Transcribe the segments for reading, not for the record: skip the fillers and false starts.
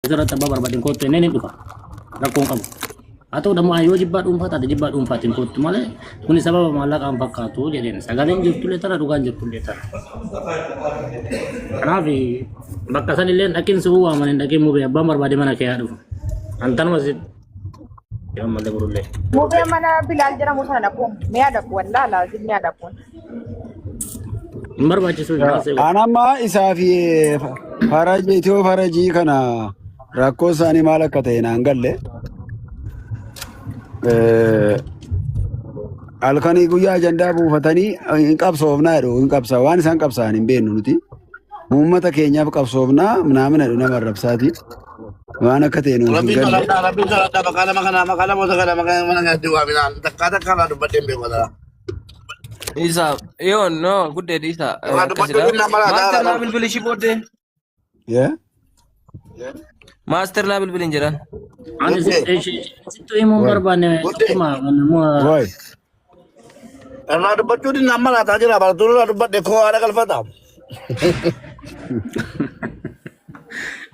Irratti abbaa barbaadeen kottu jenneen hin dhufa. Rakkoon qabu. Haa ta'u dammoo yoo jibbaa dhuunfaa taate jibbaa dhuunfaatiin kottu malee kuni sababa maallaqaan fakkaatu jedheen sagaleen jirtullee tana dhugaan jirtullee tana. Kanaaf bakka san illee dhaqin si waaman hin dhaqin mubee abbaan barbaade mana kee haa dhufu. Antanuma si ammallee borullee. Mubee mana Bilaal jedhamu sana dhaquun mi'a dhaqu wallaa laazim mi'a dhaquun. Hin barbaachisu hin haasa'u. An amma isaa fi farajii itiyoo farajii kana rakkoo isaanii maal akka ta'e naan galle. Halkanii guyyaa ajandaa buufatanii hin qabsoofnaa jedhu hin qabsaa waan isaan qabsaa'an hin beeknu nuti. Uummata keenyaaf qabsoofnaa naamina jedhu nama arrabsaati. Waan akka ta'e nuuf hin Rabbiin galle. sodaadhaa, rabbiin sodaadhaa, maqaa nama kanaa, maqaa namoota kanaa, maqaa mana kanatti waaminaan takkaa takkaa irraa dubbadhee hin beeku dha. Isa yoo no guddee dhiisa Irraa dubbachuu akkasidha. dhinnaa mala Maaster adaara naa bilbili ishii booddee. Yeah? Maaster naa bilbilin jedhan. Ani Guddee, sittu himuun Wai. barbaanne guddee. akkuma nama Wai. Irraa dubbachuu dhinnaa mala ataa jira, barattoonni irraa dubbadhe koo haadha galfata.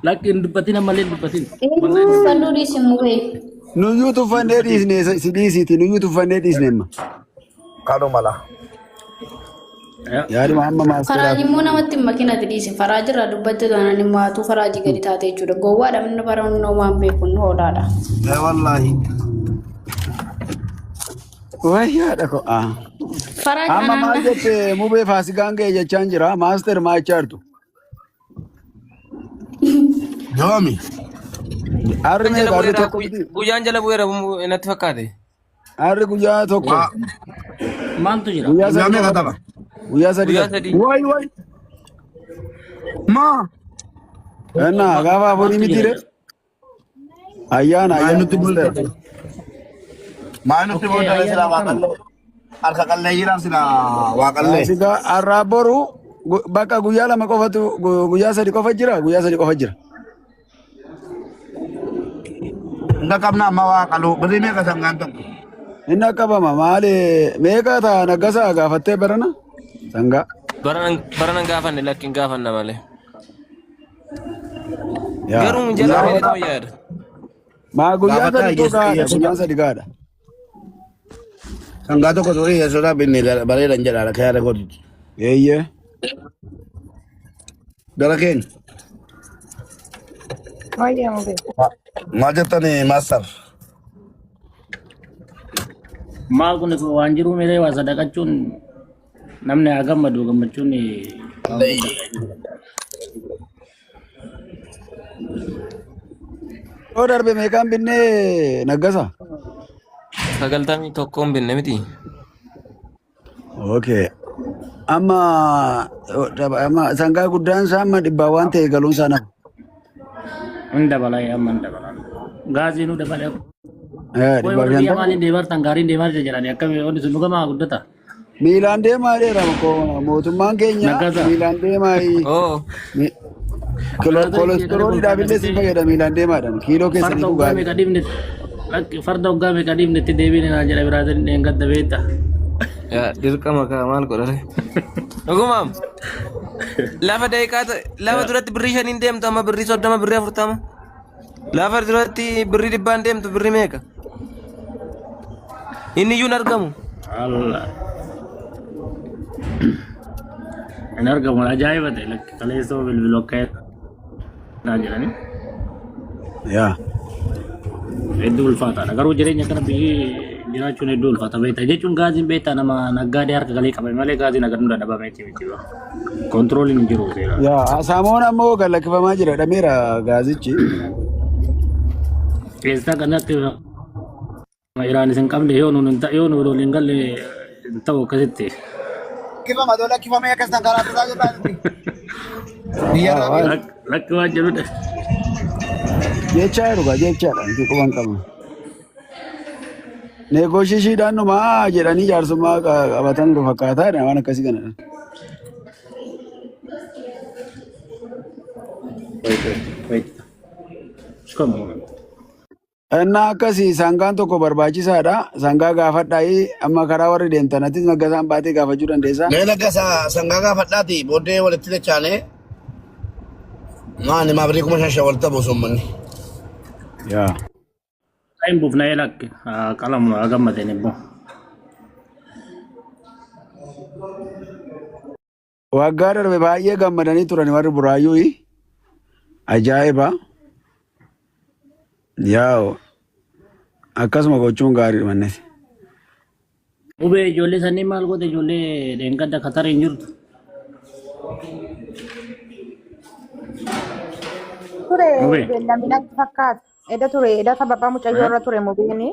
Lakki hin dubbatin ammallee hin dubbatin. Wallahi hin dubbatin. Uffannoo dhiisi mubee. Nuyyuu tuffannee dhiisne si dhiisiiti nuyyuu tuffannee dhiisne amma. Kanuma la. Yaaduma amma Faraaj maasteraaf. immoo namatti hin makin ati dhiisi. Faraaj irraa dubbatte taanaan immoo hatuu faraajii gadi taate jechuudha. Gowwaadha inni bara hundoo waan beeku inni hoolaadha. Eh, Wallaahi. Wayyaadha ko. Ah. Faraaj Amma anaan maal jette mubee faasikaan ga'e jechaan jira maaster maa jechaa jirtu. Yoomi. Harri Guyyaan meeqa jala harri bu'eera tokko miti. guyyaan jala bu'eera natti fakkaate. Harri guyyaa tokko. Waa. Maaltu jira? Guyyaa Guyyaa sadii meeqa qofa. tapha? Guyyaa sadii Guyyaa tafa. sadii. Wayi wayi. Maa. Innaa gaafa afurii Maaltu miti jira? re. Ayyaana Maa ayyaana nutti maaster. bulta. Maa nutti Okkee bulta ayyaanni silaa akkana. waaqallee. Harka qalleeyyiidhaan silaa waaqallee. Faasikaa har'aa boru bakka guyyaa lama qofatu guyyaa sadi qofa jira guyyaa sadi qofa jira. Hunda qabna amma waaqaluu. Birrii meeqa sangaan tokko? Inni akka bama maali meeqa ta'a naggasaa gaafattee barana sangaa. Baranan gaafanne lakki hin gaafanna malee. Yaa Garuu jala guyyaa bu'eera ta'uu yaada. maa guyyaa Gaafadhaa sadi hiyyeessa gahaadha hiyyeessota. guyyaan sadi gahaadha. Sangaa tokko turii hiyyeessota binne bareedan jedha akka yaada kootitti. Eeyyee. Gara keenya. Wayyaa mubee. Maal jettani maaster? Maal kun waan jiruu meelee waa sadaqachuun namni haa gammadu gammachuun waan guddaadha. Yoo darbe meeqaan binnee naggasa? 91n binne miti. Okay. Amma amma sangaa guddaan isaa amma dhibbaa waan ta'e galuun isaa nafa. Hin dabala amma hin dabala. Gaazii nu dabale. Eh, Qoy dhibbaaf warri biyya shantama. maaliin deemaa gaariin deemaa jira jedhanii akkami wanti sun dhugamaa guddata. Miilaan deemaa dheera mootummaan keenya Naggaza. miilaan deemaa Oo. kolestirooliidhaaf illee si fayyada miilaan deemaadhaan kiiloo Farda keessaniifuu hoggaa gaarii. meeqa dhiibne lakki farda hoggaa meeqa dhiibne itti deebiin naan jedha biraatiin dheengadda beekta. Yaa dirqama kaa maal godhare. Dhugumaam. Lafa daqiiqaa lafa duratti birrii shaniin deemtu amma birrii 30 birrii 40. Lafa duratti birrii dhibbaan deemtu birrii meeqa? Inni iyyuu hin argamu. Allah. Hin argamu ajaa'iba ta'e lakki kaleessoo bilbilu akka naan jedhani Yaa. hedduu ulfaataadha. Garuu jireenya kana biyyi jiraachuun hedduu ulfaata beekta jechuun gaaziin beektaa nama naggaadee harka galee qabe malee gaaziin agar nurra dhabameeti miti. Kontirooliin hin jiru seera. Yaa saamoon ammoo gad lakkifamaa jira dhameera gaazichi. Keessaa kanatti Iraan isin qabne yoo nuun hin yoo nuun waliin galle hin ta'u akkasitti. Lakkifama too lakkifamee akkas tan karaa turaa jirraa nuti. Biyya irraa Yaa beeku. Lakki waan jedhudha. Jechaa jiru gaa jechaadha miti quban qabna. Negooshishiidhaan dhumaa jedhanii jaarsummaa qabatan jiru fakkaataa waan akkasii kana. Wait, wait, wait. Come on. Innaa akkasii sangaan tokko barbaachisaadha. Sangaa gaafadhaayi amma karaa warri deemtan atis naggasaan baatee gaafachuu dandeessa. Mee naggasaa sangaa gaafadhaati booddee walitti dachaanee. Maani maa birrii 5,000 walitti buusu uummanni. Yaa. Hin buufna lakki qalamu gammadeen immoo. Waggaa darbe baay'ee gammadanii turan warri Buraayyuu. Ajaa'iba. Yaa'u akkasuma gochuun gaarii mannes. Bubee ijoollee sanii maal goote ijoollee dheengadda Qatar hin jirtu. Ture Mubee. beellamni natti fakkaata. Eda ture eda sababa mucayyoo irra ture mubeeni.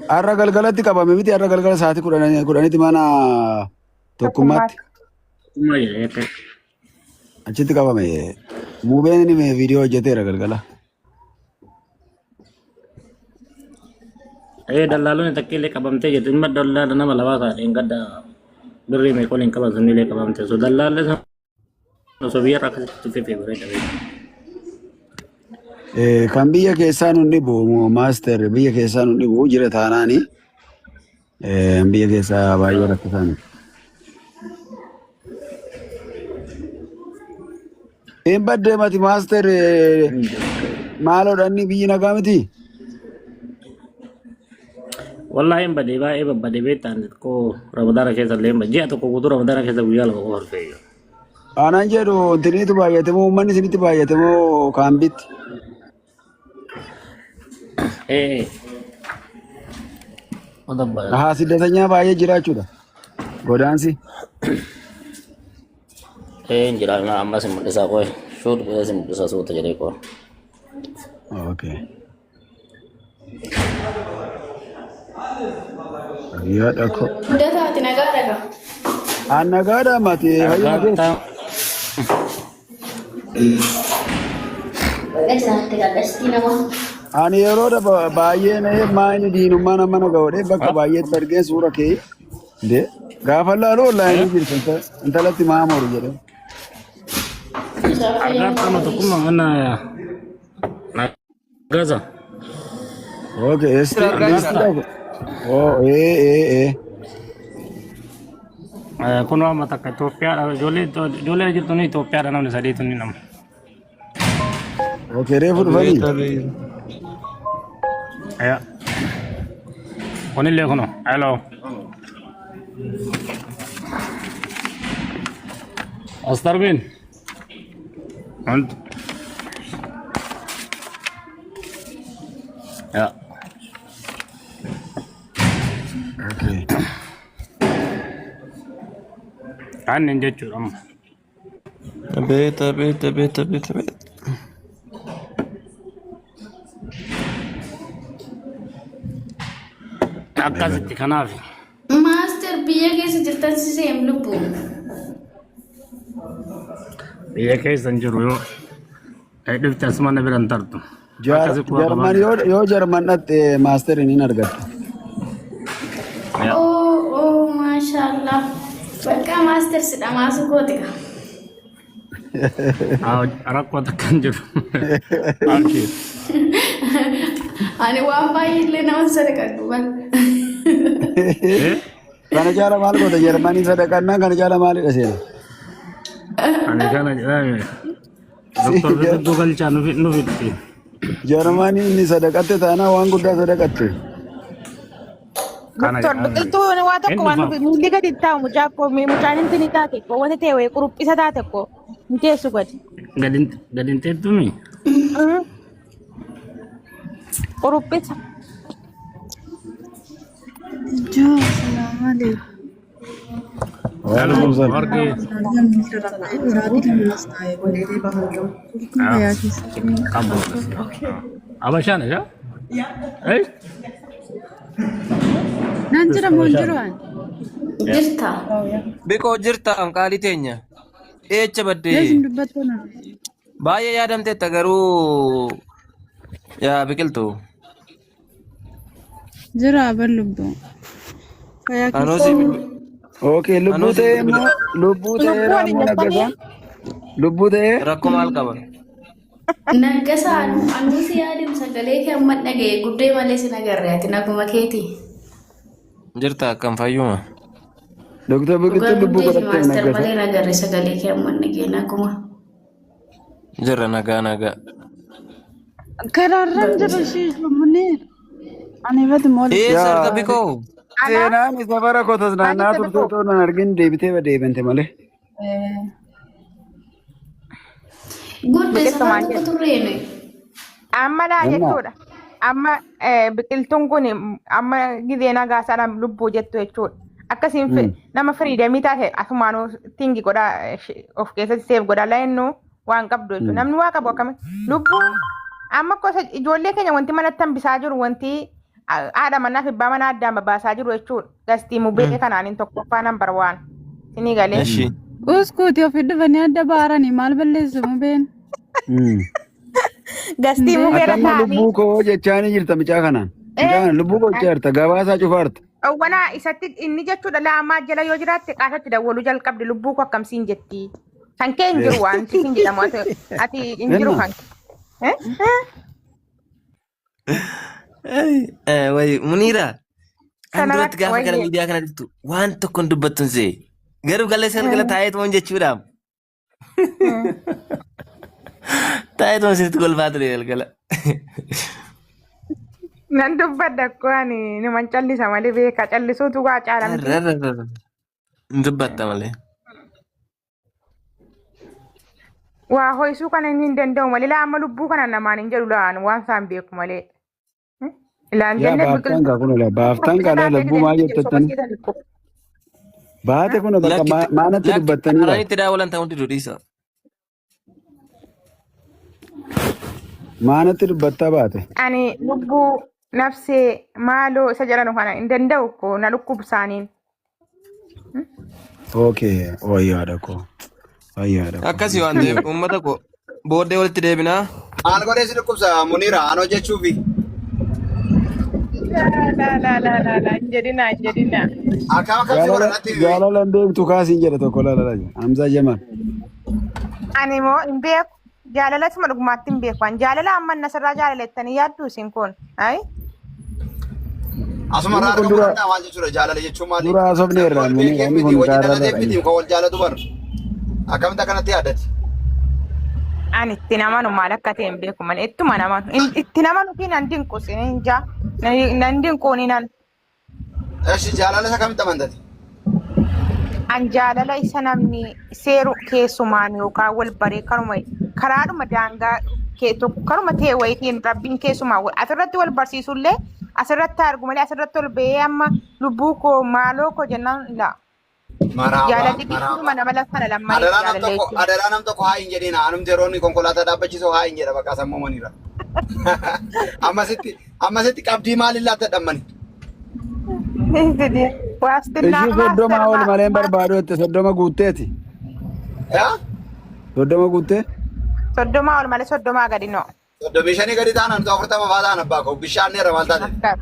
Har'a galgalatti qabame miti har'a galgala sa'aatii 10tti mana tokkummaatti Tokkummaa jedhee akka achitti qabame. Mubeen inni viidiyoo hojjeteera galgala. Ee dallaalonni takka illee qabamtee jirti. Ilma dallaala nama lamaa ta'a dheengadda birrii meeqa waliin qaban sunillee qabamte. So dallaalli sun osoo biyyarra akkasitti tuffee bareeda beeku. Kan biyya keessaa nun dhibu maaster biyya keessaa nun dhibu jira taanaani biyya keessaa baay'ee rakkisaa miti. Hin baddee mati maaster maaloodha inni biyyi nagaa miti. Wallahi hin badee baay'ee babbadee beektaan xiqqoo ramadaana keessa illee hin badee ji'a tokko guutuu ramadaana keessa guyyaa lama qofa dhufee jiru. Aanaan jedhu intiniitu baay'ate moo uummanni isinitti baay'ate moo kaambitti? Ee. Wanta baay'ee. Haa siddatanyaa baay'ee jiraachuudha. Godaansi. Ee hin jira amma si mul'isaa qoy. Shuut godhee si mul'isaa suuta jedhee qoy. Okay. Guyyaa dhaqo. Guddataa ati nagaa dhaga. Aan nagaadha mati fayyuma keessa. Baga jiraatte gadhastii nama. Ani yeroo baay'ee na'ee maa inni diinummaa nama na godhee bakka baay'eetti argee suura kee de gaafa laalu onlaayinii jirtu intalatti maa moru jedhee. Agartama tokkummaa mana Gaza. Okay, esti Jira argaa listi jira. dhabu. Oh, ee ee ee. Kunoo amma takka Itoophiyaadha. Ijoollee ijoollee jirtu ni Itoophiyaadha namni sadiitu ni nama. Okay, reefu dhufanii. Abeet abeet. Ya. Kunillee kunoo. Hello. Astarmin. Und? Ja. Okay. Aannan jechuudha amma. Abeet abeet abeet abeet abeet. Akkasitti kanaaf. Maaster biyya keessa jirtan si seem lubbu. Biyya keessa hin jiru yoo dhufte asuma na bira hin tartu. Akkasi quba Jarman qabaadha. yoo Jarman dhatte maasterin hin argatta. Yaa. Oo oo maashaallah. Bakka maaster si dhamaasu kooti ka. Rakkoo takka hin jiru. Abshir. Ani waan baay'ee illee nama sadaqadhu bar. Eh? Kana caala maal goota Jarmanii sadaqannaa kana caala maalidha seena? Ani kana jedhame. Doktor Biqiltuu Galchaa nu fixxi. Jarmanii inni sadaqatte taanaa waan guddaa sadaqatte. Kana Doktor jedhame. Biqiltuu waa Hin tokko waan dhufa. miilli gadi hin taa'u mucaa koo mucaan inti taate koo wanta ta'e wayii quruphisa taate koo hin teessu gadi. Gadi hin teettumi? Quruphisa. Joo, salaam alaikum. Waalaikum salaam. Warqii. Abashaan isa? Eh? Naan jira moo hin jiru an? Jirta. Biqoo jirta qaalii teenya. Eecha Lees baddee. hin dubbattu na. Baay'ee yaadamteetta garuu yaa biqiltuu. Jira aban lubbuu. Fayyaa Anoo keessa. si bilbil. Okay, lubbuu Anoo si ta'ee bilbila. immoo lubbuu ta'ee Lubbuu waliin raammoo jettanii naggasaan lubbuu ta'ee Rakkoo maal qaba? Naggasaa anuu si yaadum sagalee kee amma dhaga'e guddee malee sin agarre ati naguma keeti. Jirta akkam fayyuma. Doktor Dhugaa Biqiltuun lubbuu guddee fi godhattee maaster naggasa. malee nagarre sagalee kee amma dhageenye akkuma. Jirra nagaa nagaa. Karaarran jira ishee Muniir. Ani bati mooli. Eessa Yaa arga bikoo? Ana seenaan isa bara koo maal tasnaannaa jette turte bikoo? otoo nan argin deebitee deebinte malee. Gudde Biqiltu safar maal tokko jette? turree nuyi. Amma laa Jennaa. jechuudha. Amma biqiltuun kun amma gizee nagaa sana lubbuu jettu jechuudha. Akkasiin nama firiidamii taate asumaanuu tingi godhaa of keessatti seef godhaa leennu waan qabdu jechuudha. Namni waa qabu akkamitti lubbuu amma gosa ijoollee keenya wanti manatti hambisaa jiru wanti haadha manaa fi abbaa manaa addaan babaasaa jiru jechuudha. Gastii mubee kanaan hin tokkoffaa nambar waan. Isinii galee. Eshi. Uskuuti ofii dhufanii adda baaranii maal balleessu mubeen? Gastii mubeera Akkamma taa'anii. lubbuu koo jechaanii jirta mucaa kanaan. Mucaa kana lubbuu koo jechaa jirta gabaasaa cufaarta. Wana isatti inni jechuudha laamaa jala yoo jiraatte qaasatti dawwaluu jalqabdi lubbuu koo akkamsiin jetti. Kan kee hin jiru waan siin jedhamu ati hin jiru Enna. kan kee. Eh? Wayi Muniira. An Kana duratti gaafa gara wayyee. miidiyaa kana dhuftu waan tokko hin dubbattu hin se'e. Garuu gallee galgala taa'eetuma jechuudha. Taa'eetuma sitti kolfaa ture galgala. Nan dubbadha akkoo ani numan callisa malee beeka callisuutu waa caala miti. Arrararara. Hin dubbatta malee. Waa ho'isuu kana inni hin danda'u malee laa amma lubbuu kana namaan hin jedhu laan waan isaan beeku malee. Ilaan Yaa jenne baaftaan kaa kun ola baaftaan kaa laa lubbuu maal jettattan baate kun bakka Lakki maanatti lakki dubbattanii karaan laata. itti daawwalan ta'uu didu dhiisa. Maanatti dubbattaa baate. Ani lubbuu nafsee maaloo isa jedhanu kana hin danda'u koo na dhukkubsaaniin. Okay wayyaadha koo wayyaadha koo. Akkasii waan ta'eef uummata koo booddee walitti deebinaa. Maal godhee si dhukkubsa Muniira aan hojjechuufi. Laa laa laa laa laa laa hin jedhinaa hin jedhinaa. Akkam akkam si godha Jaalala natti himi. jaalala hin beektu kaasiin jedha tokko laala laala. Hamzaa Jamal. Ani immoo hin beeku. Jaalala isuma dhugumaatti hin beeku. Ani jaalala amma nasirraa jaalalettanii yaaddu isin kun. Ayi. Asuma Inni irraa kun argamuu dura danda'a maal jechuudha jaalala jechuun maali? dura haasofne Namni irraa wal Muniira beekee inni miti kun wajjin gaarraa dhalatee irraa miti kan wal jaalatu bar. Akkamitti akkanatti yaadati? Ani itti namanu maal akka ta'e hin beeku malee ittuma namanu. Itti namanu fi nan dinqu isin hin jaa. Nan dinqu ni nan. Eshi jaalala isa kamitti amantati? An jaalala isa namni seeru keessumaan yookaan wal baree karuma karaadhuma daangaa tokko karuma ta'e wayitiin rabbiin keessumaan asirratti wal barsiisullee asirratti argu malee asirratti ol ba'ee amma lubbuu koo maaloo koo jennaan laa. Maraabaa Jaalalli maraabaa. gidduudhuma nama lafa lammaanii Adaraa nam jaalala tokko jechuudha. adaraa nam tokko haa hin jedhina anumti yeroo inni konkolaataa dhaabbachiisu haa hin jedha bakka sammuu maniira. Ammasitti ammasitti qabdii maaliin laatta dhammani? Waastinnaa Ishii 30 maaster ol malee hin barbaadu jette 30 guutteeti. Yaa? 30 guuttee? 30 ol malee 30 gadi noo. 35 gadi taanaan 40 faa ta'an abbaa koo bishaan irra maal taate? Akkas.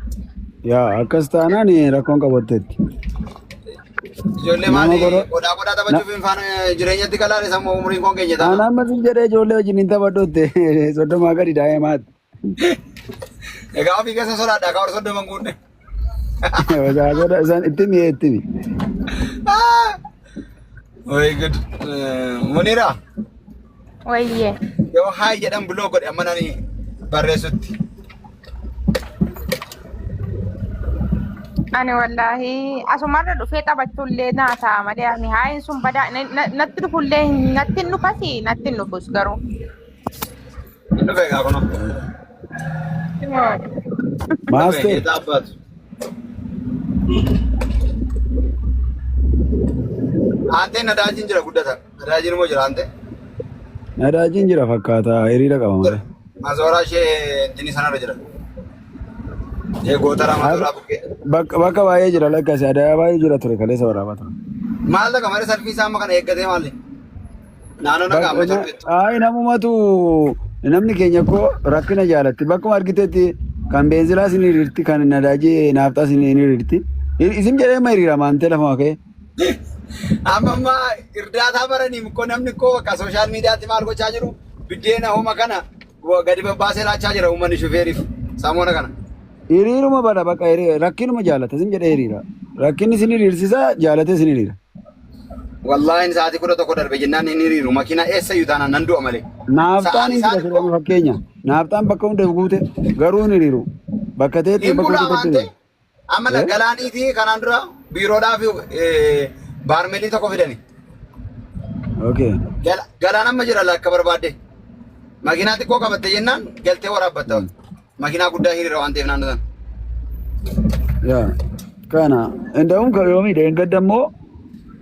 Yaa akkas taanaan rakkoon qabatteetti. Ijoollee Nama maali godha. qodaa qodaa taphachuuf hin faana jireenyatti galaane sammuu umuriin koon keenya Aan taana. amma sin jedhee ijoollee wajjin hin taphadhu jette 30 gadi daa'imaati. Egaa ofii keessa sodaadha akka warra 30 hin guunne. Godha isaan itti mi'ee itti mi. Wayi gud. Munira Wayyee. yoo haay jedhan buloo godhe amma nani barreessutti. Ani wallaahi asumarra dhufee taphachuullee naa ta'a malee ani haayin sun badaa natti dhufullee natti hin dhufasi natti hin dhufus garuu. Hin dhufe egaa kunoo. Hin dhufe Maaster geetaa abbaatu. Aanteen nadaajiin jira guddata. Nadaajiin immoo jira aantee. Nadaajiin jira fakkaata hiriira qaba malee. Mazooraa ishee intini sanarra jira. Ishee gootaraa mazooraa bukkee. Bakka baay'ee jira lakkaase adayaa baay'ee jira ture kaleessa waraabaa ture. Maal ta'a malee salfii isaa amma kana eeggatee maali? Naannoo nagaa amma torbeettu. Ayi namumatu namni keenya koo rakkina jaalatti bakkuma argitetti kan beenzilaas ni hiriirti kan nadaajii naafxaas ni hiriirti. Isin jedhee ma hiriira maantee lafuma ka'e. Amma amma irdaataa baranii koo namni koo bakka sooshaal miidiyaatti maal gochaa jiru biddeena homa kana gadi babbaasee laachaa jira uummanni shufeeriif samoona kana. Hiriiruma bada bakka rakkinuma jaalata isin jedhee hiriira. Rakkinni isin hiriirsisaa jaalatee isin hiriira. Wallaahi sa'aatii 11 darbe jennaan hin hiriiru. Makiinaa eessa iyyuu taanaan nan du'a malee. Naafxaan Sa'aan hin isaan jira immoo jedhama fakkeenya. Naafxaan bakka hundaaf guute garuu hin hiriiru. Bakka ta'etti hin bakka bulaa waan hojjetetti ta'e hiriiru. amma Eh? galaanii fi kanaan dura biiroodhaa fi baarmeelii tokko fidani. Okay. Galaan amma jira akka barbaadde. Makiinaa xiqqoo qabatte jennaan galtee waraabbatta. Makiinaa guddaa hiriira waan ta'eef naannoo sana. Yaa. Kana inda'uun kan yoomii dheengadda immoo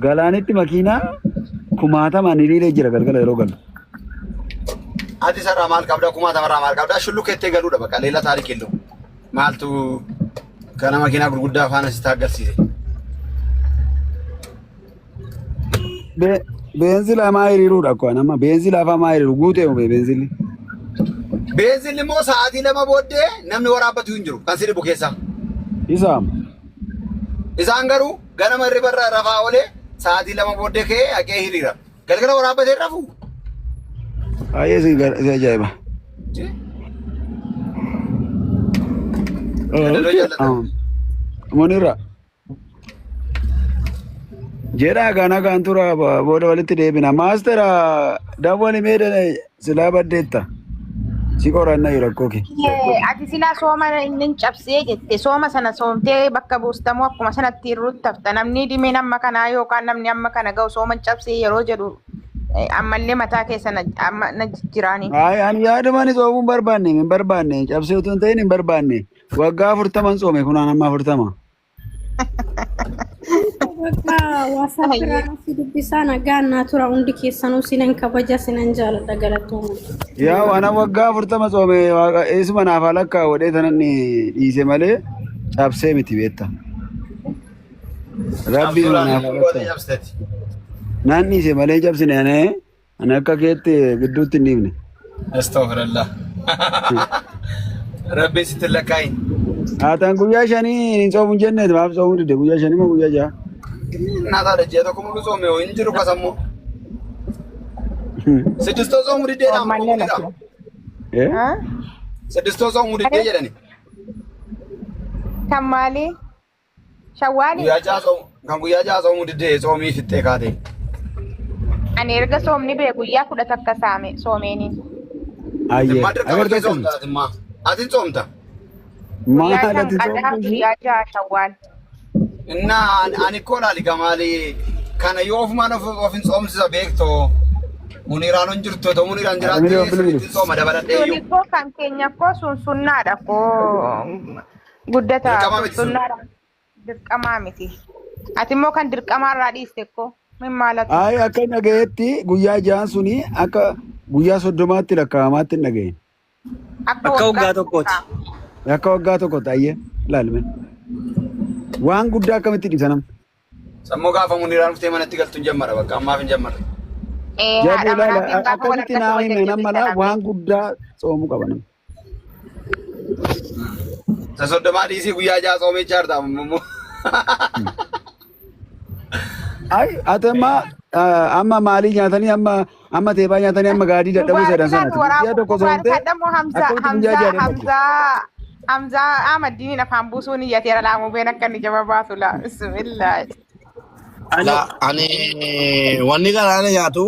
galaanitti makiinaa kumaatamaan hiriiree jira galgala yeroo galu. Ati sarraa maal qabda? Kumaatamarraa maal qabda? Shullu keettee galuudha bakka leela taarikii kellu. Maaltu kana makiinaa gurguddaa faana si taaggalsiise? Beenzila maa hiriiruudha akkoo nama beenzila afaa maa hiriiru guutee ume beenzilli. Beenzilli immoo sa'aatii 2 booddee namni waraabbatu hin jiru kan si dhibu keessaa. Isaam. Isaan garuu ganama hirriba irraa rafaa oolee sa'aatii 2 booddee ka'ee haqee hiriira. Galgala waraabbatee hin rafu. Baay'ee si ajaa'iba. Gadadoo jaallatan. Munirra. Jedhaa kana kan tura booda walitti deebina. Maastera dawwali mee silaa baddeetta. Si qoranna rakkoo kee. Ati silaa sooma inni hin cabsee jette sooma sana soomtee bakka buustamoo akkuma sanatti irruttafta namni dhimeen amma kanaa yookaan namni amma kana ga'u sooma hin cabsee yeroo jedhu ammallee mataa keessa na amma na jijjiraanii. Ayi ani yaaduma ani soomuu hin barbaanne hin barbaanne cabsee utuu hin ta'in hin barbaanne waggaa 40n soome kunaan amma 40. Bakka WhatsApp irraa si dubbisaa nagaan naa tura hundi keessanuu sinan kabaja sinan jaaladha galatooma. Yaa ana waggaa 40 soome waaqa eessuma naaf haa lakkaa godhee tanan dhiise malee cabsee miti beekta. Rabbiin Cabsuudhaan naaf haa hin goone lakkaa. cabsiteeti. Naan dhiise malee cabsine ani ani akka keetti gidduutti hin dhiifne. Astaghfirullah. Rabbiin sitti hin lakkaa'in. Haataan guyyaa shanii hin soomu hin jenne maaf soomuu didde guyyaa shanii moo guyyaa ja'a? Naataa ji'a tokko mulu soome hoo hin jiru kasammoo. Siddistoo soomuu diddeedhaan Soommanne soomuu dida. lafa. Eh? Siddistoo soomuu diddee jedhani. Kan maalii? Shawwaali? Guyyaa ja'a soomu kan guyyaa ja'a soomuu diddee soomii fixxee kaate. Ani erga soomni bee guyyaa 11 saame soomeeniin. Ayyee. Timmaa dirqama kee Agartee soomta timmaa. Ati hin soomta. Guyyaa Maal shan ati qadaa soomtu ishee? guyyaa ja'a shawwaal. Innaa ani koo laali gamaali kana yoo ofumaan of hin soomsisa beektoo. Muniraan hin jirtu otoo muniraan Haadha miliyoon jiraatte bilbilu. sirriitti hin sooma dabaladhee Suni iyyuu. koo kan keenya koo sun sunnaadha koo Guddata Dirqamaa miti sun. sunnaadha. Dirqamaa miti. Ati immoo kan dirqamaarraa dhiiste koo min maalatu. Ayi akka dhagayetti guyyaa ja'an suni akka guyyaa 30tti lakkaa'amaatti hin dhagaye. Akka Akka waggaa waggaa tokkooti. Akka waggaa tokkotti ayyee ilaalme. Waan guddaa akkamitti dhiisa namni. Sammuu gaafa muniraan dhuftee manatti galtu hin jammara bakka ammaaf hin jammarre. Ee Jabu haadha ilaala manaatiin gaafa wal akkamitti argatu naa wal hime nama jajjabeessa laa namni. waan guddaa soomuu qaba namni. Isa 30 dhiisii guyyaa ja'a soomee jaarta ammoo. Ay, ati amma amma maalii nyaatanii amma amma teephaa nyaatanii amma gaadii dadhabuu jedhan Mubaarakaatu sanati. Guyyaa waraabuu tokko soomtee mubaarakaadha moo Hamzaa akkamitti guyyaa Hamzaa ja'a dadhabde? Hamzaa Hamzaa Ahmaddiiniin afaan buusuun iyyateera laa mubeen akka inni jaba baasu laa bismillah. Ani La ani wanni garaana nyaatu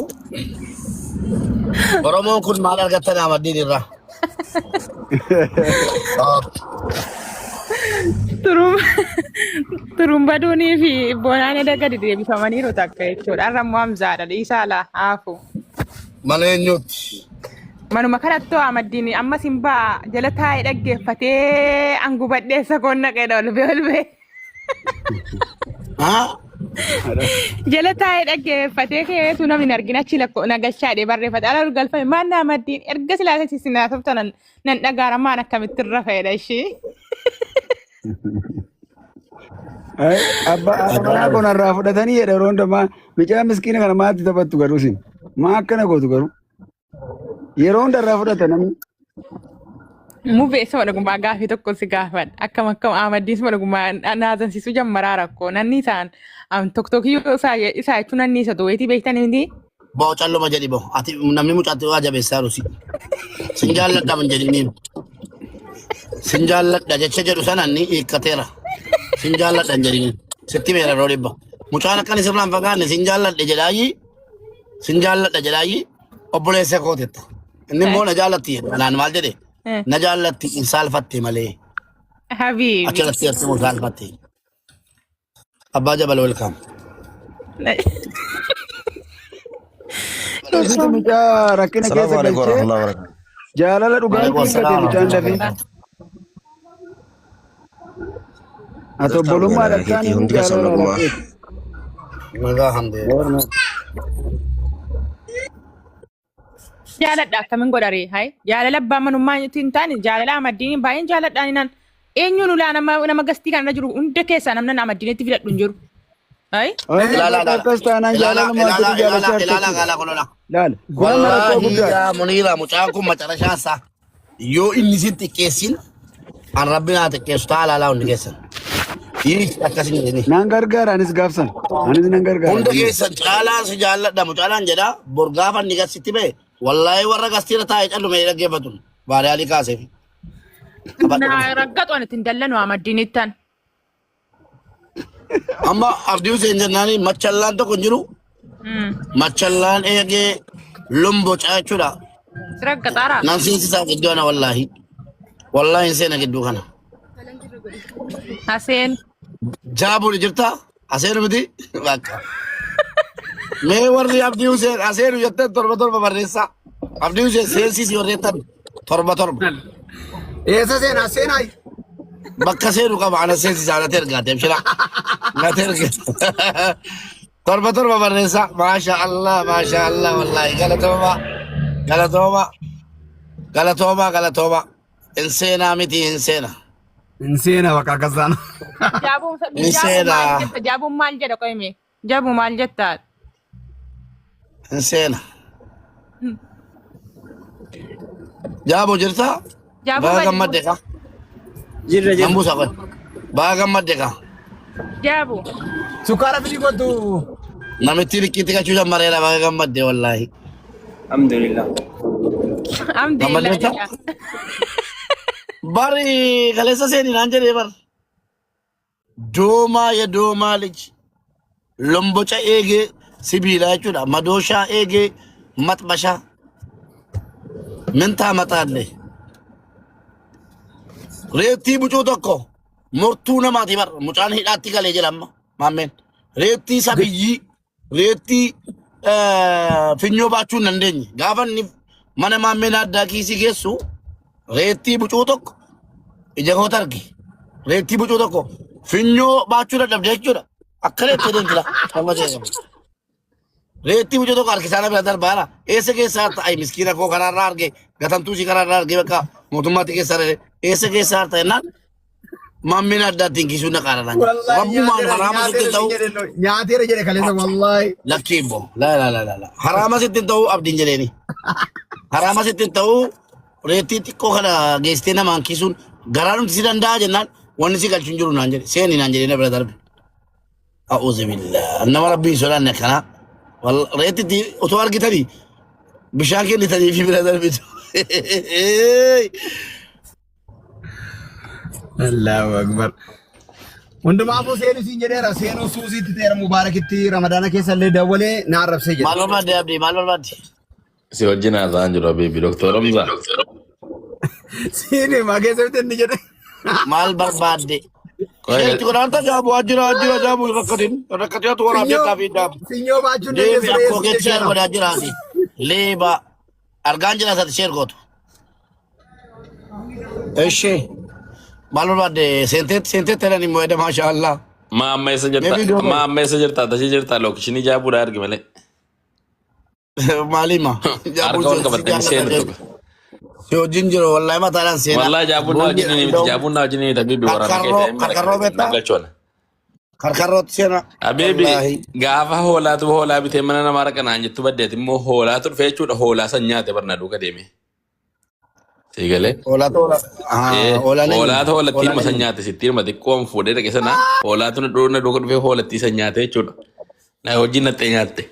Oromoon kun maal argattan Ahmaddiin irraa? Turumbaduunii fi boonaan edda gadi deebifamaniiru takka jechuudha. Har'a immoo Hamzaadha dhiisaa laa haafu. Mana eenyuutti? Manuma kanatti Ahmaddiin amma simbaa jala taa'ee dhaggeeffatee angubadhee sakoon naqeedha ol bee ol bee. Haa? Jala taa'ee dhaggeeffatee keetu namni hin argin achi lakkoo na galchaadhee barreeffate ala ol galfame maan naa maddiin erga silaa isin sinaasofta nan nan dhagaara maan akkamitti irra fa'edha ishee. Ay, abba haadha manaa koo narraa fudhatanii jedha yeroo hundumaa mucaa miskiina kana maatti taphattu garuu isin maa akkana gootu garuu yeroo hunda irraa fudhata namni. Mubee suma dhugumaa gaafii tokko si gaafadha. Akkam akkam Ahmaddiin suma dhugumaa naazansiisuu jammaraa rakkoo. Nanni isaan tokko tokkiyyuu isaa isaa jechuun nanni isa duweetii beektanii miti. Boo calluma jedhi boo. Ati namni mucaatti waa jabeessaa rusi. Sin jaalladha man jedhiniin. Sin jaalladha jecha jedhu sana inni hiikkateera. Sin jaalladha hin jedhiniin. Sitti meera yeroo dhibba. Mucaan akkan isirraan fagaanne sin jaalladhe jedhaayyi sin jaalladha jedhaayyi obboleessa kootetta. Inni immoo na jaallatti jedhe. Anaan maal jedhe? Na jaallatti hin saalfatte malee. Habiibi. Achirratti argamu saalfatte. Abbaa Jabal welcome. Isitu mucaa rakkina Salaamu keessa alaikum galchee warahmatullahi wabarakatuh. jaalala dhugaa Waalaikum hiikkate salaam mucaan warahmatullahi dafee. wabarakatuh. Ati Jirtaa obbolummaa nagaa dhabtaan keetii inni hundi keessan jaalala nagumaa. dhabdeeti. Nagaa alhamdulillah. Jaaladha akkamiin godharee hay jaalala abbaa manummaa hin taane jaalala amaddiin baay'een jaaladhaan inaan eenyuun ulaa nama nama gastii kanarra jiru hunda keessaa namni amaddiinitti filadhu hin jiru. Hay Ilaala ilaala Akkas taanaan ilaala jaalala ilaala maatiitu ilaala jaalachaa ilaala argachuudha. ilaala kolola. Laala. Kun amma rakkoo Wallaahi guddaadha. yaa Muniira mucaan kun macarashaa isaa yoo inni sin xiqqeessin an rabbi naa xiqqeessu ta'a ilaalaa hundi keessan. Yii akkas hin jedhini. Nan gargaara anis gaafsan. Anis nan gargaara. Hunda keessan caalaan si jaalladha mucaalaan jedha bor gaafa inni gasitti ba'e wallaahi warra gastiira taa'ee callume dhaggeeffatu baariyaalii kaaseef. Qabadhu na kana. raggatu ani ittiin dallanu amaddiinittan. Amma Abdii Hussein jennaani machallaan tokko hin jiru. Machallaan eegee lombocaa jechuudha. Si raggaxaaraa? Nan seensisaa gidduu kana wallaahi. Wallaahi hin seena gidduu kana. Haseen. Jaabuun jirta? Aseenu miti? Bakka. Mee warri Abdii Hussein aseenu jettan torba torba barreessaa. Abdii Hussein seensisi warri jettan torba torba. Eessa seenaa? Seenaa. Bakka seenu qaba ana seensisaa natti ergaate abshira. Natti erga. Torba torba barreessaa. Maasha Allah maasha Allah wallaahi galatooma galatooma galatooma galatooma. Hin seenaa miti hin seena. Hin seenaa bakka akkas taana. Jaabuun Hin jaabuun maal seenaa. jetta? Jaabuun maal jedha qoyme? Jaabu maal jetta? Hin seena. Jaabo jirta? Jaabuu Baga gadi gammadde buusi. ka. Jirra Nan jirra. buusa qoy. Baga gammadde ka. Jaabu. Sukkaara fidii kottu. Namitti liqqiitti qachuu jammareera baga gammadde wallaahi. Alhamdulillah. Alhamdulillah Gammaddeetta? jedha. Bari kaleessa seeni naan jedhee bar. Doomaa ya doomaa lij. Lomboca eegee sibiilaa jechuudha. Madooshaa eegee maxbashaa. Mintaa maxaallee. Reettii bucuu tokko mortuu namaati bar. Mucaan hidhaatti galee jira amma. Maammeen. Reettii sabiyyii reettii finyoo baachuu hin dandeenye. Gaafa inni mana maammeen addaa kiisii geessu reettii bucuu tokko ija koota arge. Reettii bucuu tokko finyoo baachuu dadhabde jechuudha. Akka reettee deemti laa. Amma ta'e. Reettii bucuu tokko harkisaa na bira darbaara. Eessa keessaa harta? Ayi miskiina koo karaarraa arge. Gatantuu ishii karaarraa arge bakka mootummaatti keessa arge. Eessa keessaa harta jennaan Maammeen adda ittiin kiisuu na qaara naan jedhe. Wallahi Rabbumaan nyaateera haraama sitti nyaateera hin ta'u siin jedhe no. Nyaateera jedhe kaleessa wallahi. lakkii immoo. La la la la la. Haraama sitti hin ta'u abdiin jedheeni. Haraama sitti hin ta'u reettii xiqqoo kana geessitee namaan kiisuun garaa nuti si danda'a jennaan wanni si galchu hin jiru naan jedhe. Seeni naan jedhee na bira darbe. A'uuzu billah. Nama rabbiin hin sodaanne akkanaa. Reettitti otoo argitanii bishaan kennitanii fi bira darbitu. Allahu Akbar. Hundumaafuu seenuu siin jedheera seenuu suusiitti ta'eera Mubaarakitti Ramadaana keessa illee dawwalee na arrabsee jedhe. Maal barbaadde Abdii maal barbaadde? Si wajjin haasa'aan jiru Habiibi. Doktor Hamza. Siin himaa keessa miti inni jedhe. Maal barbaadde? Qoy Sheetti godhaanta jaabu ajjira ajjira jaabu rakkatin rakkatin atu waraabdee Finyoo taafii jaabu. finyoo baachuun Deemi dandeessu akkoo reessi keetti sheer jechaadha. godhaa jiraati. Leeba argaan jira sati sheer gootu. Eshi maal barbaadde seenteetti seenteetti jedhan immoo edda maasha Allah. Ma amma eessa Mee jirta? viidiyoo Ma koo amma eessa jirta? Tashii jirta? Lookishinii jaabuudha argi malee. maalima jaabuun Harka ol si qabattanii jaallata seenu jedhu. tokko. Si wajjin jiru wallahi mataadhaan seenaa. Wallahi jaabuun na Boolli wajjin ni miti. Jaabuun na wajjin ni miti. Habiibi waraana kee karkarroo ta'e mana karkarroo kana beektaa? galchoona. Karkarrootti seenaa. Habiibi Wallaahi. gaafa hoolaatu hoolaa bitee mana namaa raqanaan jettu baddeeti immoo hoolaatu dhufe jechuudha. Hoolaa san nyaate barna duuka deeme. Sii galee. Hoolaatu hoolaa. Ee, Hoolaan eenyu? hoolaatu hoolattii Hoolaan ilma san eenyu? nyaate sitti ilma xiqqoon fuudhee dhaqe sana hoolaatu na na duuka dhufee hoolattii san nyaate jechuudha. Na wajjin nattee nyaatte.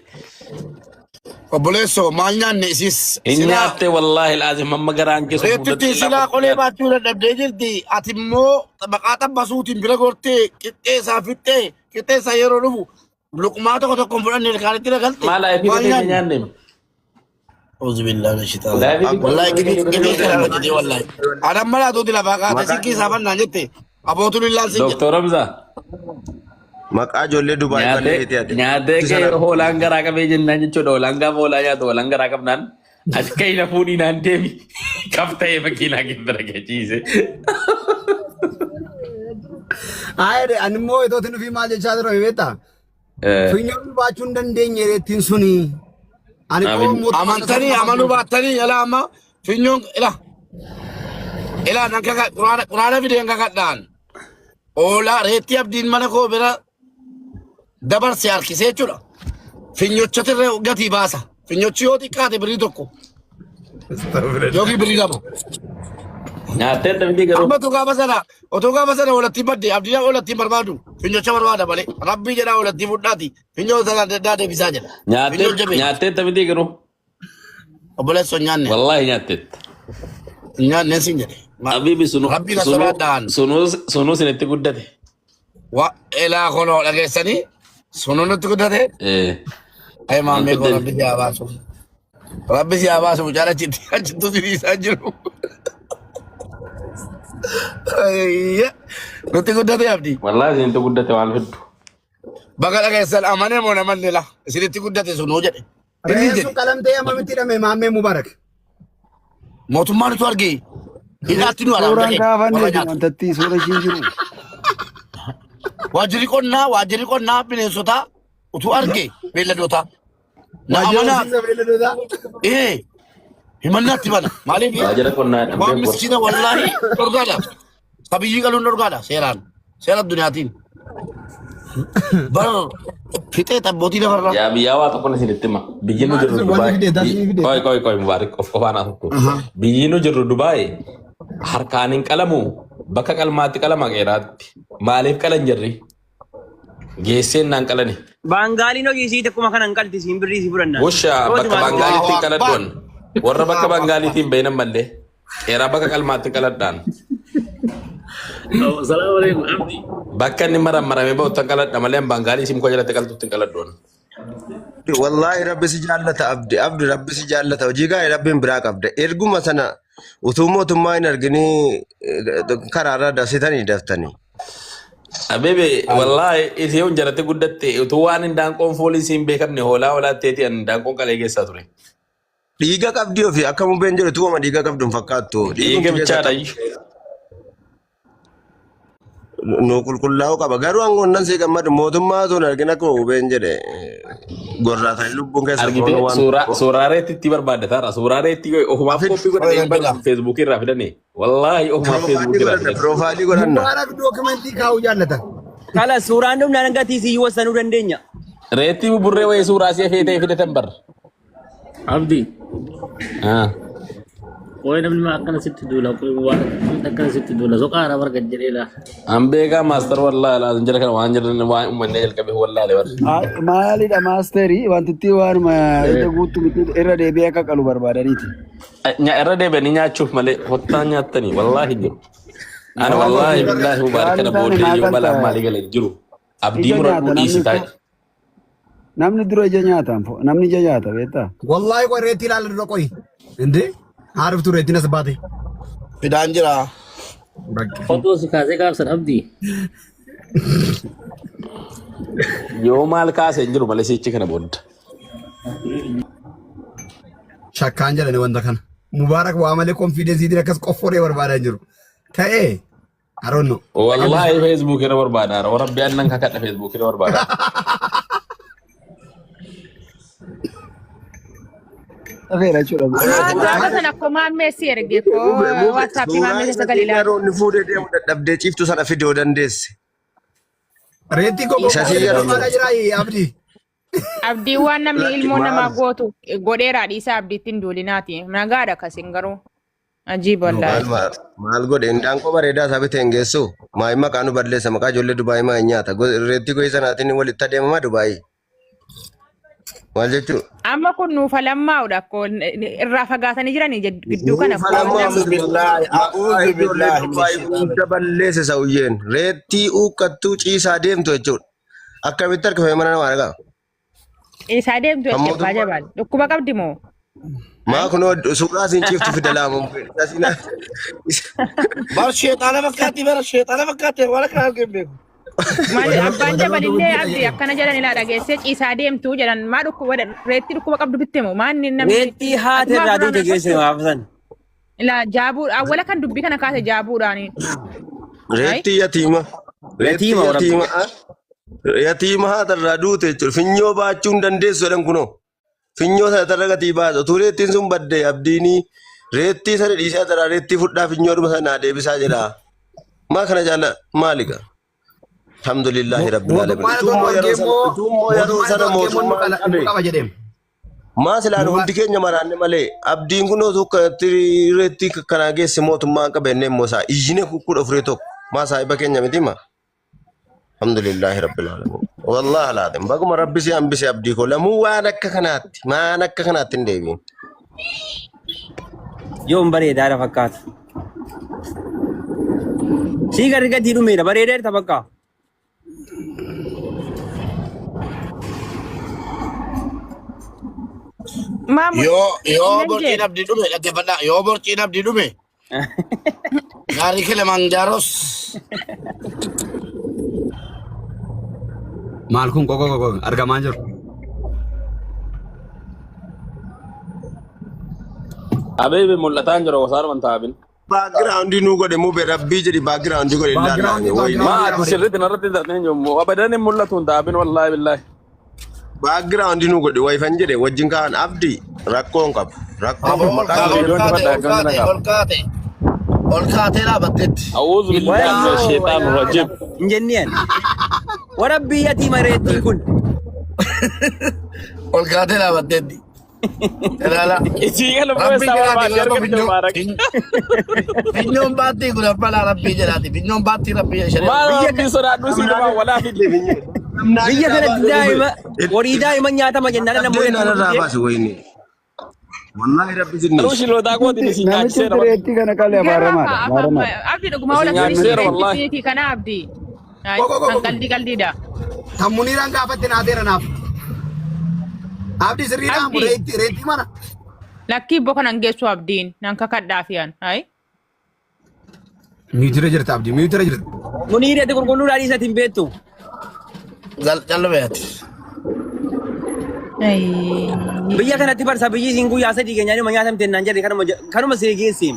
Obboleessoo maal nyaanne isis Hin silaa nyaatte wallaahi laazim hamma garaan keessa reettitti fuuldratti silaa illaa qolee nyaate. baachuu dadhabdee jirti. Ati immoo maqaa xabbasuutiin bira gortee qixxee isaa fixxee Qixxeessa yeroo dhufu luqmaa tokko tokko hin fudhanne ilkaanitti nagalte. Maal laayifii Maal ta'e nyaanne? nyaanne? Auzu billahi mina shaytaani. Laayifii Wallahi gibii gibii kana hojjetee wallahi. Adam mala tuuti lafaa kaate si keessaa bannaan jette abootu lillaan sin jedhe. Doktor Hamza. Maqaa ijoollee Dubaay Nyaatee balleessite ati. nyaatee kee hoolaan garaa qabee jennaan jechuudha. Hoolaan gaafa hoolaa nyaatu hoolaan garaa qabnaan as ka'ii na fuudhii naan deemi. Kaf ta'ee makiinaa keessa dhaqee ciise. Ayee ani immoo itootti nufi maal jechaa ture beektaa? Funyoon baachuu hin dandeenye reettiin suni. Ani Amin. qomoo mootummaa Amantanii amanuu baattanii ila amma finyoon ila ila nan kaka quraana quraana fideen kakadhaan oolaa reettii abdiin mana koo bira dabarse harkisee jechuudha. Finyochatirra gatii baasa. Finyochi yoo xiqqaate birrii 1 yookiin birrii 2. Nyaattee dhabdii garuu. Amma utuu gaafa sana utuu gaafa sana olattiin badde abdiin olattiin barbaadu finyocha barbaada malee rabbii jedhaa olattii fudhaati finyoo sana adda addaa deebisaa jedha. Nyaattee Finyoo jabeenya. nyaattee dhabdii garuu. Obboleessoo hin nyaanne. Wallaahi nyaatteetta. Hin nyaanne siin jedhe. Habibi sunu Rabbii na sunu sodaadhaan. sunuu sunuu sinitti guddate. Wa elaa konoo dhageessanii sunuu nutti guddate. Eh. Ay maammee koo Guddate. rabbi si haa baasu. Rabbi si haa baasu mucaan achitti achittu si dhiisaa jiru. Ayya. Nutti guddate abdii. Wallaahi sinitti guddate waan fiddu. Baga dhageessan amanee moo namanne la isinitti guddate sunuu jedhe. Inni Reessu jedhe. qalamtee ammamitti hidhame maammee Mubarak. Mootummaan utuu argee hidhaatti nu araamta Suuraan keenya warra kaafanne nyaatu. wantatti suura ishiin jiru. Waajjirri qonnaa bineensotaa utuu argee beelladootaa. Na Waajjira amanaa horsiisa beeyladootaa. ee himannaatti bana maaliif Waajjira qonnaa waan dhabdee gorsa. miskiina wallaahi dhorgaadha. Sabiyyii qaluun dhorgaadha seeraan seera addunyaatiin. Bar fixee xabbootii lafarraa. Yaa biyyaa waa tokko isinitti hima. Biyyi nu Maal jirru sun wanni Dubaay. fide tasni fide. Qoy qoy qoy Mubaarik of qofaan haasoftu. Biyyi nu jirru Dubaay harkaan hin qalamu bakka qalmaatti qalama qeeraatti. Maaliif qalan jirri? Geesseen naan qalani. Baangaaliin hojii isii akkuma kana hin qalti siin birrii si fudhanna. Wusha Rooti bakka maal Baangaaliitti hin Allahu Akbar. qaladhuun. Warra bakka Allahu Akbar. Baangaaliitiin bahinan mallee. Qeeraa bakka qalmaatti qaladhaan. Salaamu alaikum Abdi. Bakka inni marammaramee bahu tan qaladha malee Baangaalii isin koo jalatti qaltutti hin qaladhuun. Wallaahi rabbi si jaallata abdi abdi rabbi si jaallata hojii gaarii rabbiin biraa qabda erguma sana utuu mootummaa hin arginii karaarra dasitanii daftanii. Abebe wallaahi ishee hun jalatti guddatte utuu waan hindaanqoon foolii siin beekamne hoolaa hoolaatteeti an hindaanqoon qalee keessaa ture. Dhiiga qabdi ofii akka mubeen jedhu tuuma dhiiga qabdu hin fakkaattu. Dhiiga Dhiigumti keessa bichaadha. nu qulqullaa'uu qaba. Garuu aangoon sii gammadu mootummaa osoo hin argin akkuma mubeen jedhe gorraatanii lubbuun keessa Argite foon waan suuraa suuraa reetti barbaadataara. Suuraa reetti ofumaaf Afid koppii godhanii Fida. feesbuukii irraa fidanii. Wallaahi ofumaaf piroofaayilii feesbuukii irraa godhanna fidan. piroofaayilii godhanna. Mubaarak dookimentii kaa'uu jaallata. Kala suuraan dhumnaan hangatii sii wasanuu dandeenya. Reetti buburree wayii suuraa si'a feetee fidatan bar. Abdi. Ah. Qoy namni maa akkana sitti duula qoy Mubaarak akkana sitti duula soqaara barga jedhee laa. An beekaa maastar wallaahi laazim jala kana waan jedhan waan uummanni jalqabe wallaahi bar. Maalidha maasterii wantitti waanuma ija guutuu miti irra deebi'ee akka qalu barbaadaniiti. Irra deebi'anii nyaachuuf malee hottaa nyaattanii wallaahi jiru. Ani wallaahi billaahi mubaarak Waan kana hin taane booddee maa yoo balaan qalta maalii galee jiru. Abdii ija muradhuu nyaata namni dhiisi ko taa'e. namni dura ija nyaata namni ija nyaata beektaa. Wallaahi qoy reetti ilaalla dura qoy. Indee haariftu reettiin as baate. Fidaan jira. Bakki. Footoo si kaasee kaabsan Abdi. Yoo maal kaasee hin jiru malee sichi kana booda. Shakkaan jedhani wanta kana. Mubaarak waa malee konfiidensiitiin akkas qofforee barbaadaa hin jiru. Ta'ee I don't know. Wallaahi Facebook irra barbaada. Rabbi annan kakadha Facebook irra barbaada. Dhafeera jechuudha. Maan gaafa sana akkoo maammee si erge koo Mube mube waatsaappii suuraa maammee isa keessa gali ilaali. yeroo inni fuudhee deemu dadhabdee ciiftu sana fiduu dandeesse. Reetti koo Isa si yeroo barbaada jira Abdii. Abdii waan namni lakki ilmoo namaa maal gootu godheeraa dhiisaa abdiitti hin duulinaati. Nagaadha kasin garuu. Ajiib wallaahi. maal maal maal godhe indaanqoo bareedaa isaa bitee hin geessu maayi maqaa nu balleessa maqaa ijoollee Dubaayii maa hin nyaata reettii gosa sanaatiin walitti adeemamaa Dubaayii maal jechuu Amma kun nuufa lammaa'udha akkoo irraa fagaatanii jiranii gidduu kana nuufa akkoo lammaa namni A'uudhu miti billaahi maqaa a'uudhu ijoollee billaahi mina Dubaayii shayxaani hunda balleesse sauyyeen reettii uuqqattuu ciisaa deemtu jechuudha. Akkamitti harkifamee mana namaa dhaqa? Isaa deemtu Kan jechuudha abbaa mootummaa jabaan. Dhukkuba qabdi moo? Maa kunoo suuraa isiin ciiftu fida laamu. Bar sheexaana fakkaatti bara sheexaana fakkaatti waan akka arginu beeku. Maal abbaan jabalillee abdi akkana jedhan ilaa dhageessee ciisaa deemtu jedhan maa dhukkuba reetti dhukkuba qabdu bitte moo maa inni namni Reettii haati atumaa irraa fuudhaan duute geesse haasoftu gaafa san. ilaa jaabuu awwala kan dubbii kana kaase jaabuudhaani. Ay Reettii yatiima. Reettii Yatiima warabbi. yatiima. Yatiima haata irraa duute jechuudha. Finyoo baachuu hin dandeessu jedhan kunoo. Finyoo sana tarra gatii baasa. Utuu reettiin sun badde abdiinii reettii sana dhiisee taraa reettii fudhaa finyoodhuma sana naa deebisaa jedha. Maa kana caala maali gaa? Alhamdulillahi rabbil alamin. Mootummaan Utuu otoo nu immoo argee yeroo sana immoo utuu immoo yeroo mootummaan sana otoo argee immoo nu mootummaan qala- nu qabe. qaba jedheem. Maa silaan hundi keenya maraanne malee abdiin kun osoo akkanatti reettii kanaa geesse mootummaan qabe inni immoo isaa iyyine 14 tokko maa saahiba keenya miti maa. Alhamdulillahi rabbil alamin. Wallahi alaadim. Baguma rabbi si hambise abdii koo lamuu waan akka kanaatti maan akka kanaatti hin deebiin. Yoom bareedaadha fakkaata. Sii garri gatii dhumeera bareedeerta bakka. Maamu Yoo nan borciin jee abdii dhume dhaggeeffadhaa. Yoo borciin abdii dhume gaarii Kilimanjaaroos Maal kun qoqo qoqo argamaa jiru. Abeebe mul'ataa hin jiru wasaanuma hin taabin. Background nu godhe mube rabbii jedhi background godhe Background ilaallaa wayi. Maa background ati godhe. sirriitti narratti dartee hin jiru. Abadan hin mul'atu hin taabin wallaahi billaahi. Background nu godhe wayifan jedhe wajjin kaan abdii rakkoo hin qabu. Rakkoo Aboo hin ol maqaa kaate ol Viidiyoon kaate cufadha ol akkamitti kaate naqaama. ol kaate ol kaatee dhaabatteetti. A'uudhu billaahi mina Wayyoo sheexaan rajiim. hin jenneen. Warabbii yatiima reettiin kun. Ol kaatee dhaabatteetti. Ilaala. Isii kana Rabbii isaa jedhaati barbaadde kun amma argatte finyoo mubaarak. finyoon baattii kun abbalaa rabbii jedhaati. Finyoon baattii rabbii shari'a. Maal Biyya rabbii sodaadhu sii dhumaa walaa fidde. biyya kanatti daa'ima horii daa'ima nyaatama jennaan namoonni Abdeen akkuma irraa dhufee baasi wayini. Wallahi rabbi Garuu sinniis. shilootaa kootiin isin Namichi nyaachiseera bara. reettii kana qalee garuu abaaramaadha. afaan Abaaramaadha. abdi dhuguma Isin wala sirriitti nyaachiseera reetti wallaahi. siiti kana abdi. Ay Qoqo kan qoqo. qaldi qaldiidha. Kan Muniiraan gaafatte naateera naaf. Abdii sirriidhaan Abdi reettii reettii mana. lakkii ibboo kanan geessu abdiin nan kakadhaa fiyan. Ay Miitira jirta Abdii miitira jirta. Muniirri ati qulqulluudhaan dhiisati hin beektu. Callumeeti. Ay. Biyya kanatti barsa biyyi isiin guyyaa sadii keenyaa nima nyaatamte naan jedhe kanuma kanuma see geesseem.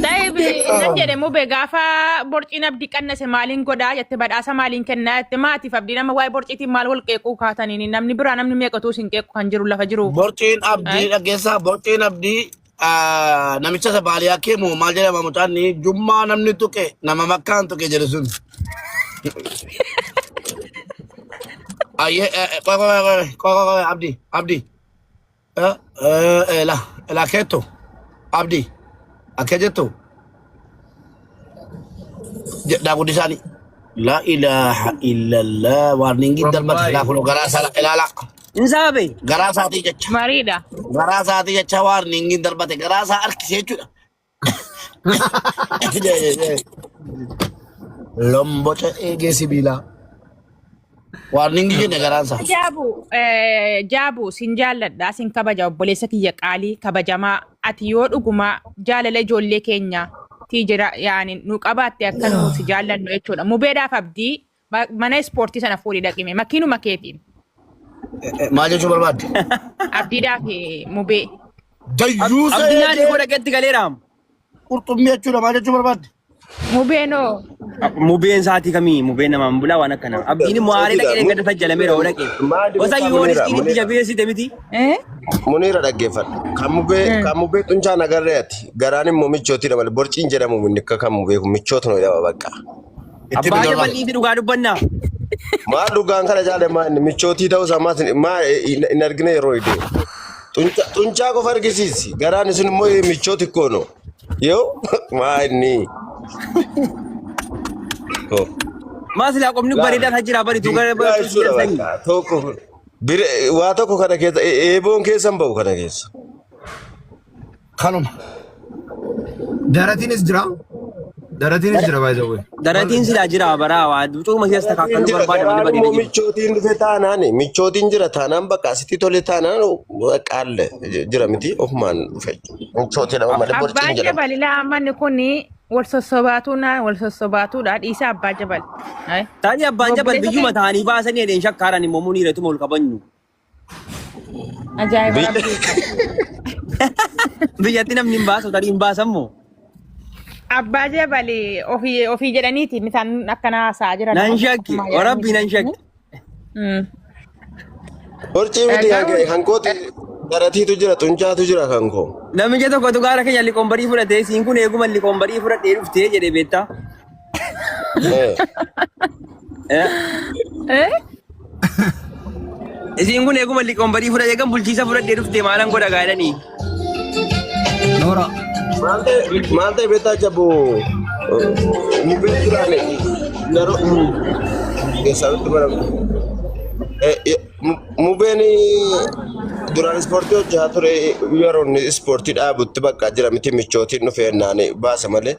Ta'ibi nan jedhe mube gaafa borciin abdii qannase maaliin godhaa jette badhaasa maaliin kennaa jette maatiif abdii nama waa'ee borciitiin maal wal qeequu kaataniin namni biraa namni meeqatuu isin qeequ kan jiru lafa jiru. Borciin abdii Ay. dhaggeessaa borciin abdii namicha isa baaliyaa keemu maal jedhama mucaan ni jummaa namni tuqe nama makkaan tuqe jedhe sun. Ayyee qoy qoy qoy qoy qoy qoy abdii abdii la la keetto abdii akka jettu daakuddisaani. La ilaha illallah warningi darbate laa kun garaa isaa ilaala Hin saabe. garaa isaatii jecha Mariidha. garaa isaatii jecha warningi darbate garaa isaa harkisee jechuudha. Lomboca eegee sibiilaa. Warningi jenne garaan isaa. Jaabu jaabu sin jaalladha sin kabaja obboleessa kiyya qaalii kabajamaa ati yoo dhugumaa jaalala ijoollee keenya tii jira yaani nu qabaatte akka nu si jaallannu jechuudha. Mubeedhaaf abdii mana ispoortii sana fuudhii dhaqime makiinuma keetiin Maal jechuu barbaadde? abdiidhaaf mubee. Dayyuusa Abdii nyaanni eegee koo dhaqetti galeera. qurxummii jechuudha maal jechuu barbaadde? Mubeenoo Mubeen sa'aatii kamii mubeen namaan bulaa waan akkanaa. Abdiin immoo aaree dhaqee gadi fajjalameera oo dhaqee. Gosa yoo itti jabeessite miti. Muniira dhaggeeffadhu. Kan mubee kan mubee xuncaan agarree ati. Garaan immoo michootiidha malee borciin jedhamu inni akka kan mubee kun michoota nu jedhama bakka. Itti Abbaa bitaa jabalii fi dhugaa dubbannaa. Maal dhugaan kana jaale maa inni michootii ta'uu isaa maas maa hin argine yeroo idee. Xuncaa qofa argisiisi. Garaan isin immoo michooti koono. Yoo maa inni. Maa silaa qomni bareedaan hajjiraa baritu gara Biraa jechuudha bakka tokko waa tokko kana keessa eeboon keessa hin ba'u kana keessa. Kanuma. Daratiinis jira. Daratiinis jira baay'ee. Daratiin silaa jira baraa waa cuuma keessa Daratiin takkaakkaluu jira barbaada malee garaan bareeda immoo jiru. michootiin dhufe taanaan michootiin jira taanaan bakka asitti tole taanaan qaalle jira miti ofumaan dhufe michootii nama malee borciin Abbaan jedhama. jabal ilaa manni kun wal sossobaatuun wal sossobaatuudha dhiisa abbaa jabal. Ay. Taanii abbaan jabal Obboleessa biyyuma keenya taanii baasanii edeen shakkaaran immoo muniiratuma ol kabanyu. ajaa'iba Biyya rabbii. Biyyatti namni hin baasu tarii hin baasammoo. Abbaa jabal ofii ofii jedhaniiti isaan akkana haasa'aa jiran Nan shakki ofumaa warabbii jedhaniiti. nan shakki. Borcii miti Garuu hankooti daratiitu jira xuncaatu jira kan koo. Namicha tokkotu gaara keenya liqoombarii fudhatee siin kun eeguma liqoombarii fudhadhee dhuftee jedhee beektaa. Eh. Eh? eh? Isiin kun eeguma liqoombarii fudhatee kan bulchiisa fudhadhee dhuftee maalan godha gaadhanii. Noora. Maal ta'e beektaa jabu mubee duraan yeroo keessatti baramu. Mubeen duraan ispoortii hojjaa ture yeroo inni ispoortii dhaabutti bakka jira miti michootiin dhufee naan baasa malee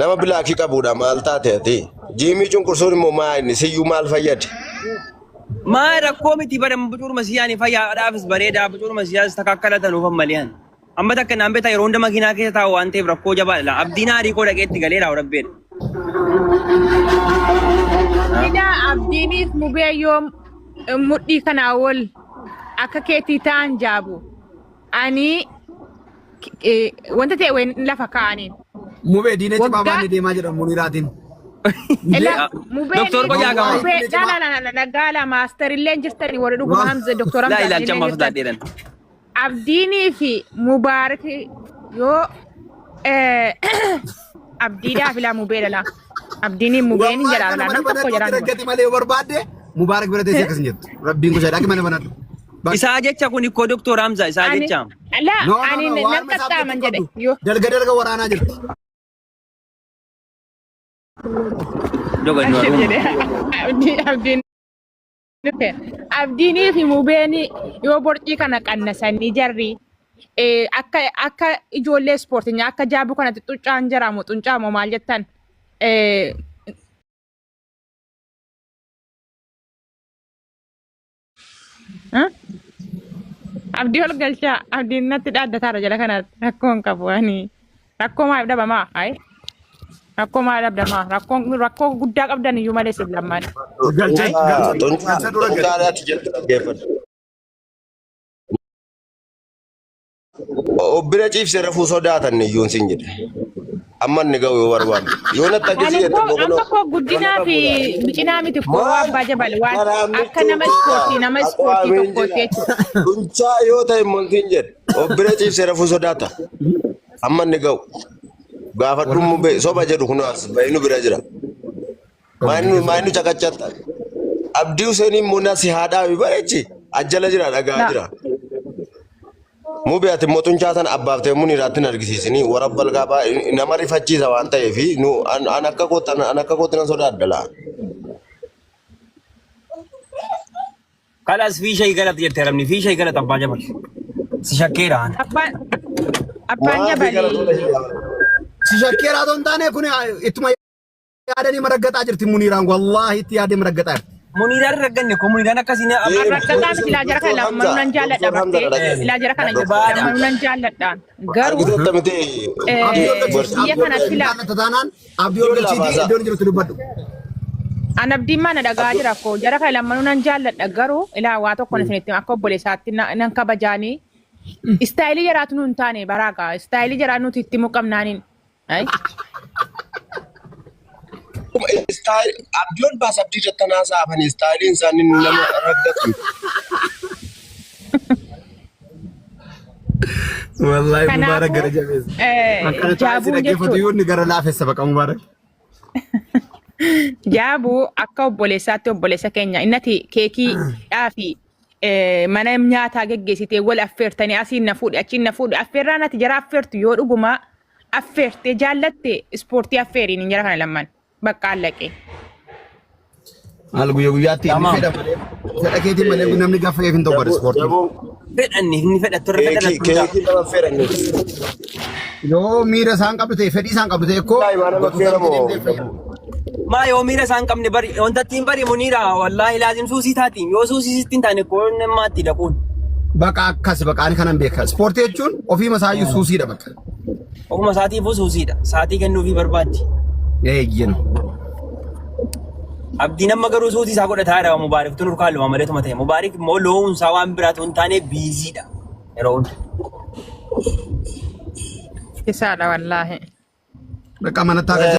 nama bilaakii qabuudha maal taate ati jiimii cunqursuun immoo maa inni siyyuu maal fayyade. Maa rakkoo miti bara bucuuruma siyaanii fayyaadhaafis bareedaa bucuuruma siyaas takakkalatan oofan malee an. Amma takka naan beektaa yeroo hunda makiinaa keessa taa'u waan ta'eef rakkoo jabaadha. Abdiin aarii koo dhaqee itti galeera rabbeen. Sila abdiiniif mubee yoom mudhii kanaa wal akka keetii ta'an jaabu. Ani wanta ta'e wayin lafa kaa'aniin. Mubee diina cimaa Waggaa baanee deemaa jedha Muniiraatiin. Ela Doktor mubeen Qojaagama. mubee la la la la la gaala maaster illee jirtani warri dhuguma Hamza Doktor Laa Hamza ilaalcha illee ammaa jirtan. sodaadheedhan. Abdiinii fi Mubaarak yoo abdiidhaa fi laa mubee dhala. Abdiinii mubeen hin Wallahi jedhaa kana laa mana nam tokko banadhu jedhaan ati raggati malee yoo barbaadde Mubaarak bira teessee akkas hin jettu. Rabbiin gosa dhaqi mana banadhu. Bakka. Isaa jecha kun ikkoo Doktor Hamza isaa Ani jecha. laa No no ani no nan waanuma isaaf jettu qaxxaaman jedhe qabdu. yoo Dalga dalga waraanaa jirti. Dogannu ashir haruma. jedhe abdii abdiin dhufe. Abdiinii fi mubeen yoo borcii kana qannasanii jarri akka akka ijoollee ispoortii akka jaabuu kanatti xuccaan jiramu xuncaamu maal jettan Abdii ol galchaa abdiin natti dhaaddataara jala kana rakkoo hin qabu ani rakkoo maaliif dhabamaa ayi rakkoo maaliif dhabdamaa rakkoon rakkoo guddaa qabdan iyyuu malee isin lammaan Galcha ayi galcha Xuncaa galcha dura gadi. xuncaa ati jettu dhaggeeffadhu. Obbira ciibsee rafuu sodaatan iyyuun sin jedhe. Amma inni ga'u yoo barbaadu. Yoo natti Ani akkasii jette koo immoo amma kunoo koo guddinaa fi bicinaa miti koo maal abbaa jabal waan karaa akka nama ispoortii michootiidha. nama ispoortii Aqwaamiin tokkootti jira. jechuudha. Xuncaa yoo ta'e immoo sin jedhe. Obbira ciibsee rafuu sodaata. Amma inni ga'u. Gaafadhu mubee soba jedhu kunoo as bahinu bira jira. Maayinu caqacatta. Abdii Hussein immoo nasi haadhaa bareechi ajjala jira dhagaa La jira. Mubee ati immoo xuncaa sana abbaaf ta'e mun irratti hin argisiisini warra balgaa nama rifachiisa waan ta'eef nu an akka kootti an akka kootti nan sodaadha laa. Kalas fi shay galat jette arabni fi shay galat abbaa jabal. Si shakkeera an. abbaan abbaan Maafi jabalii gara tola ishee Si shakkeeraa otoo hin taane kun ittuma yaadanii maraggaxaa jirti Muniiraan wallaahi itti yaadee maraggaxaa jirti. Muniiraan ragganne ko muniiraan akkasii na Deemi Arrakkataa miti laa jara kana Doktor lammanuu Hamza nan jaalladha Doktor Hamza bartee na dhaggeeffadhu. laa jara kana Doktor lammanuu nan jaalladha garuu Argiteetta miti Abdii ol galchiiti biyya abdii ol kanatti galchiiti laa jaallata taanaan abdii ol Abdii ol galchiiti laafaasa. iddoon jirutti dubbadhu. an abdiin mana dhagaa jira koo jara kana lammanuu nan jaalladha garuu ilaa waa tokko isinitti akka obboleessaatti nan kabajaanii istaayilii jaraatu nu hin taane baraagaa istaayilii jaraa nuti itti muqamnaaniin. Ay. Abdiin baas abdii irratti haasa'an istaayiliin isaanii nama raggatu. Wallaahi Mubaarak Kanaafuu gara jabeessa. Akkana taa'ee si jaabuun dhaggeeffatu jechuudha. yoo inni gara laafessa baqa Mubaarak. Jaabuu akka obboleessaatti obboleessa keenya innati keekii dhaafi mana nyaataa geggeessitee wal affeertanii asiin na fuudhi achiin na fuudhi affeerraan ati jara affeertu yoo dhuguma affeertee jaallatte ispoortii affeeriin hin jara kana lamman bakka allaqee. Maal guyya guyyaatti inni Tamam. fedha malee fedha keetiin malee namni gaafa eef hin ta'u bara ispoortiin. Jabuun Fedhanni inni fedha turre fedha keekii lakkuudha. keekii nama affeeran. Yoo miira isaan qabdu ta'e, fedhii isaan qabdu ta'e koo Imaana gotoota bakkeera moo? deemtee fayyadu. Maa yoo miira isaan qabne bari wanta ittiin bari muniira wallaahi laazim suusii taati yoo suusii sitti hin taane koo namaatti dhaquun. Baqa akkas baqa ani kanan beeka. Ispoortii jechuun ofii masaayyuu suusiidha bakka. Oguma isaatiifuu suusiidha. Saatii kennuufii barbaaddi. Eeyyeen. Abdiin amma garuu suutii isaa godhataa jira Mubaarik tun urkaan luma malee tuma ta'e. Mubaarik immoo loowuun isaa waan biraatu hin taane biiziidha. Yeroo hunda. Isaadha wallaahi. Bakka amanattaa kan